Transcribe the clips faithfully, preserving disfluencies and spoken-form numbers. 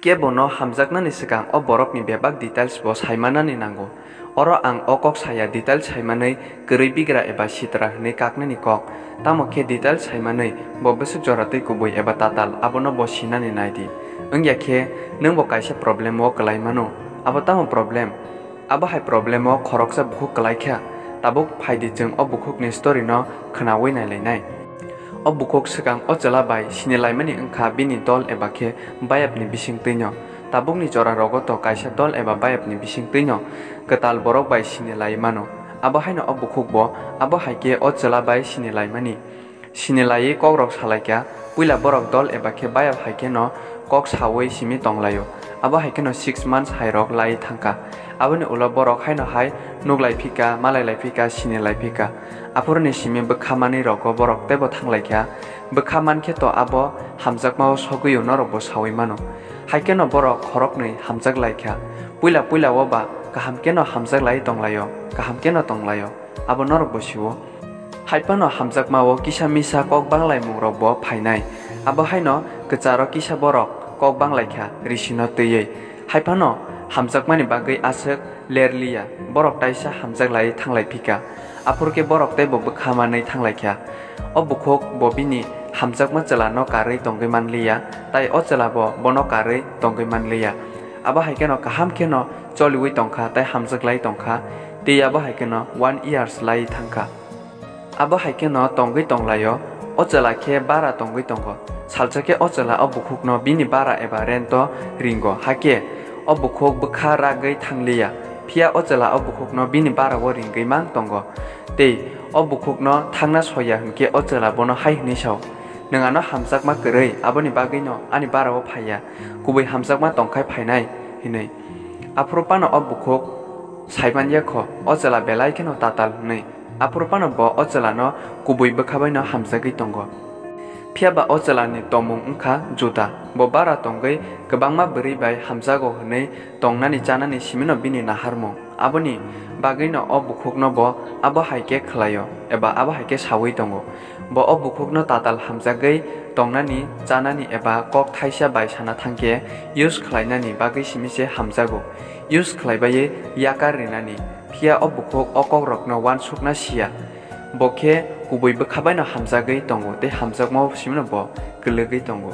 Kebo no hamjaknani swkang o borokni bebak details bo saimanani nango. Oro ang o kok saya detail saimanwi kwrwi bigra eba sitra hwnwi kaknani kok. Tamo khe detail saimanwi bo bwswk jora twi kubui eba tatal abono bo sinani nai di. Wngya khe nwng bo kaisa problem o kwlai mano. Abo tamo problem? Abo hai problem o khoroksa bukhuk kwlai kha. Tabuk phai di chwng o bukhukni story no khwnawi nai lainai. O bukhuk swkang o chwla bai sini laimani wngkha bini dol eba khe bayapni bisingtwi no. Tabukni jora rogo to kaisa dol eba bayapni bisingtwi no kwtal borok bai sini lai mano. Abo haino o bukhuk bo abo hai khe o chwla bai sini laimani. Sini laiwi kokrok salaikha, puila borok dol eba khe bayap hai kheno kok saui simi tonglaio. Abo hai kheno six months hai rok lai thangkha. Aboni ulo borok haino hai nuklai phika, malai lai phika, sini lai phika. Aphuruni simi bwkha manwi rogo borok teibo thanglaikha. Bwkha mankhe to abo hamjakmao sogwio norokbo saui mano. Hai kheno borok khoroknwi hamjak laikha. Puila puila o ba kaham kheno hamjak lai tonglaio, kaham kheno tonglaio. Abo norokbo sio. Hai phano hamjakmao kisa misa kok banglaimung rokbo phainai. Abo haino kwcharo kisa borok kok banglaikha risino twiwi. Hai phano hamjakmani bagwi aswk lerliya, borok taisa hamjak lai thanglai phika. Aphuru khe borok teibo bwkha manwi thanglaikha. O bukhuk bo bini hamjakma chwla no karwi tongwi manliya, tai o chwla bo bono karwi tongwi manliya. Abo hai kheno kaham kheno choliwi tongkha tai hamjak lai tongkha, tei abo hai kheno one years lai thangkha. Abo hai kheno tongwi tonglaio, o chwla khe bara tongwi tongo. Salsa khe o chwla o bukhukno bini bara eba rento ringo, hakhe o bukhuk bwkha ragwi thangliya, phiya o chwla o bukhukno bini bara-o ringwi mang tongo. Tei o bukhukno thangna soya hwnkhe o chwla bono hai hwnwi sao, "Nwng ano hamjakma kwrwi, aboni bagwino ani bara-o phaiya, kubui hamjakma tongkhai phainai," hwnwi. Aphuru phano o bukhuk saiman ya kho, o chwla belai kheno tatal hwnwi. Aphuru phano bo o chwlano kubui bwkha baino hamjagwi tongo. Phiya ba o chwlani tongmung wngkha Juda. Bo bara tongwi kwbangma bwrwi bai hamjago hwnwi tongnani chanani simino bini naharmung. Aboni bagwino o bukhukno bo abo hai khe khlaio eba abo hai khe saui tongo. Bo o bukhukno tatal hamjagwi tongnani, chanani eba kok thaisa bai sana thangkhe use khlainani bagwi simi se hamjago. Use khlaibai yakar rinani, phiya o bukhuk o kokrokno uansukna siya. Bo khe kubui bwkha baino hamjagwi tongo tei hamjakmao simino bo kwlwgwi tongo.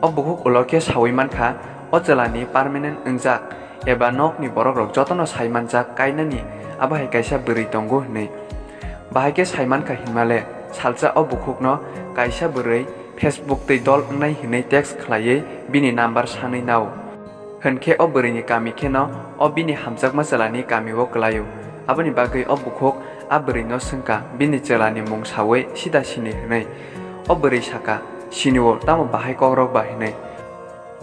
O bukhuk ulo khe saui mankha, o chwlani permanent wngjak eba nokni borokrok jotono sai manjak kainani, abo hai kaisa bwrwi tongo hwnwi. Bahai khe sai mankha hinmale, salsa o bukhukno kaisa bwrwi Facebook tei dol wngnai hwnwi text khlaiwi bini number sanwi nao. Hwnkhe o bwrwini kami kheno o bini hamjakma chwlani kamio kwlaio. Aboni bagwi o bukhuk a bwrwino swngkha, bini chwlani mung saui sida sini hwnwi. O bwrwi saka, "Sinio, tamo bahai kokrok ba?" hwnwi.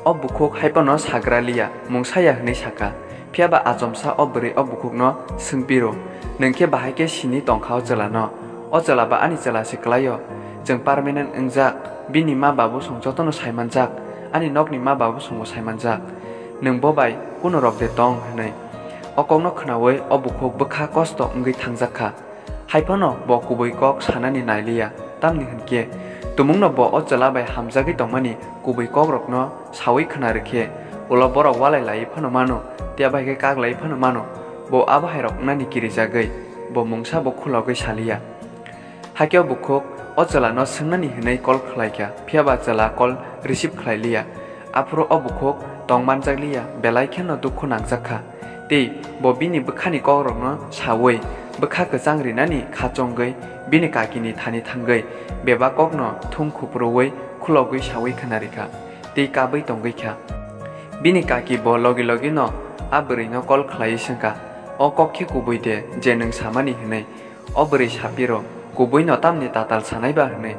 O bukhuk hai phano sagra liya, mung saya hwnwi saka. Phiya ba achomsa o bwrwi o bukhukno swngpiro, "Nwng khe bahai khe sini tongkha o chwlano? O chwla ba ani chwla se kwlaio. Chwng permanent wngjak, bini ma babu song jotono sai manjak, ani nokni ma babu songo sai manjak. Nwng bo bai kuno rok de tong?" hwnwi. O kokno khnaui o bukhuk bwkha kosto wngwi thangjak kha. Hai phano bo kubui kok sanani nailiya, tamni hwnkhe tumungno bo o chwla bai hamjagwi tongmani kubui kokrokno saui khna rwkhe, ulo borok walai laiwi phano mano, tei abo hai khe kak laiwi phano mano, bo abo hai rok wngnani kirijagwi, bo mungsa bo khulogwi saliya. Hakhe o bukhuk o chwlano swngnani hwnwi call khlaikha, phiya ba chwla call receive khlailiya. Aphuru o bukhuk tong manjakliya, belai kheno dukhu nangjakha. Tei bo bini bwkhani kokrokno saui, bwkha kwchang rinani kha chongwi, bini kakini thani thangwi, bebak kokno thung khupruui khulogwi saui khna rikha, tei kabwi tongwi kha. Bini kaki bo logi logino a bwrwino call khlaiwi swngkha, "O kok khe kubui de, je nwng samani?" hwnwi. O bwrwi sapiro, "Kubuino tamni tatal sanai ba?" hwnwi.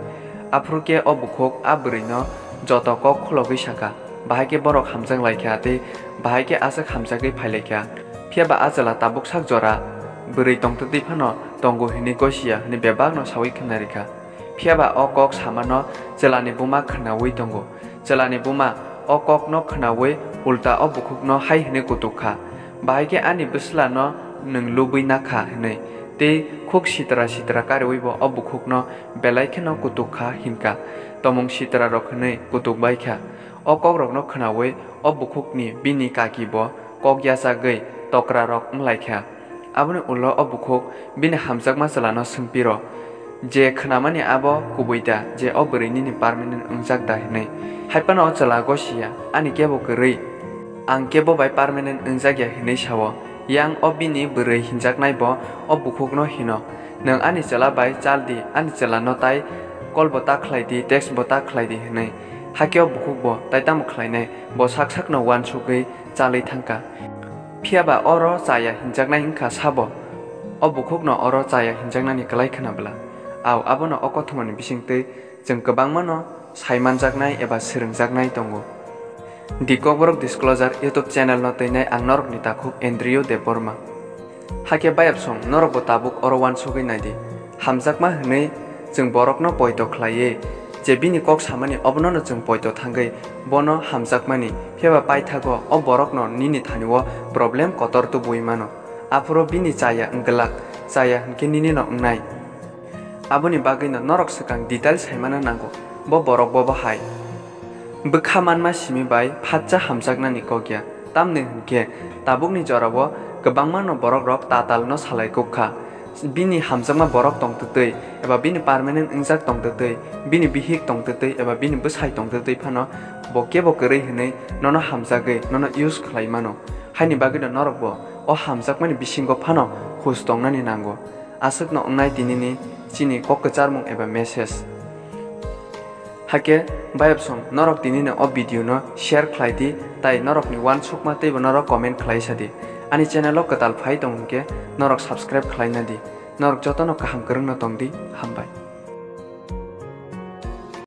Aphuru khe o bukhuk a bwrwino joto kok khulogwi saka, bahai khe borok hamjak laikha tei bahai khe aswk hamjagwi phai laikha. Phiya ba a chwla tabuk sak jora bwrwi tongtwtwi phano tongo hwnwi gosiya hwnwi bebakno saui khna rikha. Phiya ba o kok samano chwlani buma khnaui tongo. Chwlani buma o kokno khnaui ulta o bukhukno hai hwnwi kutuk kha, "Bahai khe ani bwslano nwng lubui na kha," hwnwi. Tei khuk sitra sitra kariui bo o bukhukno belai kheno kutuk kha hinkha, tomung sitra rok hwnwi kutuk bai kha. O kokrokno khwnawi o bukhukni bini kaki bo kok yachagwi tokrarok wnglaikha. Aboni ulo o bukhuk bini hamjakma chwlano swngphiro je khwnamani abo kubui da, je o bwrwi nini permanent wngjak da hinwi. Haiphano o chwla gosiya, ani kebo kwrwi, ang kebo bai permanent wngjak ya hinwi sao. Yang o bini bwrwi hinjaknai bo o bukhukno hino, "Nwng ani chwla bai chal di, ani chwlano tai call bo ta khlai di, text bo ta khlai di," hinwi. Hakhe o bukhuk bo tai tamo khlainai, bo sak sakno uansugwi chalwi thangkha. Phiyaba oro chaya hinjaknai wngkha sabo. O bukhukno oro chaya hinjaknani kwlai khwna bwla. Au, abono o kothomani bisingtwi chwng kwbangmano saimanjaknai eba swrwngjaknai tongo. The Kokborok Disclosure YouTube channel no twinai ang norokni takhuk Andrew Debbarma. Hakhe bayapsong norokbo tabuk oro uansugwi naidi. Hamjakma hwnwi chwng borokno poito khlaiwi je bini kok samani obonono chwng poito thangwi bono hamjakmani, phiyaba paithago o borokno nini thanio problem kotor tubui mano. Aphuru bini chaya wngwlak, chaya hwnkhe ninino wngnai. Aboni bagwino norok swkang detail saimano nango, bo borok bo bahai. Bwkha manma simi bai phatsa hamjaknani kok ya, tamni hwnkhe tabukni jorao kwbangmano borokrok tatalno salai kuk kha. Bini hamjakma borok tongtwtwi eba bini permanent wngjak tongtwtwi, bini bihik tongtwtwi eba bini bwsai tongtwtwi phano bo kebo kwrwi hwnwi nono hamjagwi nono use khlai mano. Haini bagwino norokbo o hamjakmani bisingo phano hus tongnani nango. Aswkno wngnai tinini chini kok kwcharmung eba message. Hakhe bayapsong norok tinini o video no share khlai di, tai norokni uansukma teibo norok comment khlai sa di. Ani channel o kwtal phai tong hwnkhe norok subscribe khlai na di. Norok jotono kaham kwrwngno tong di, hambai.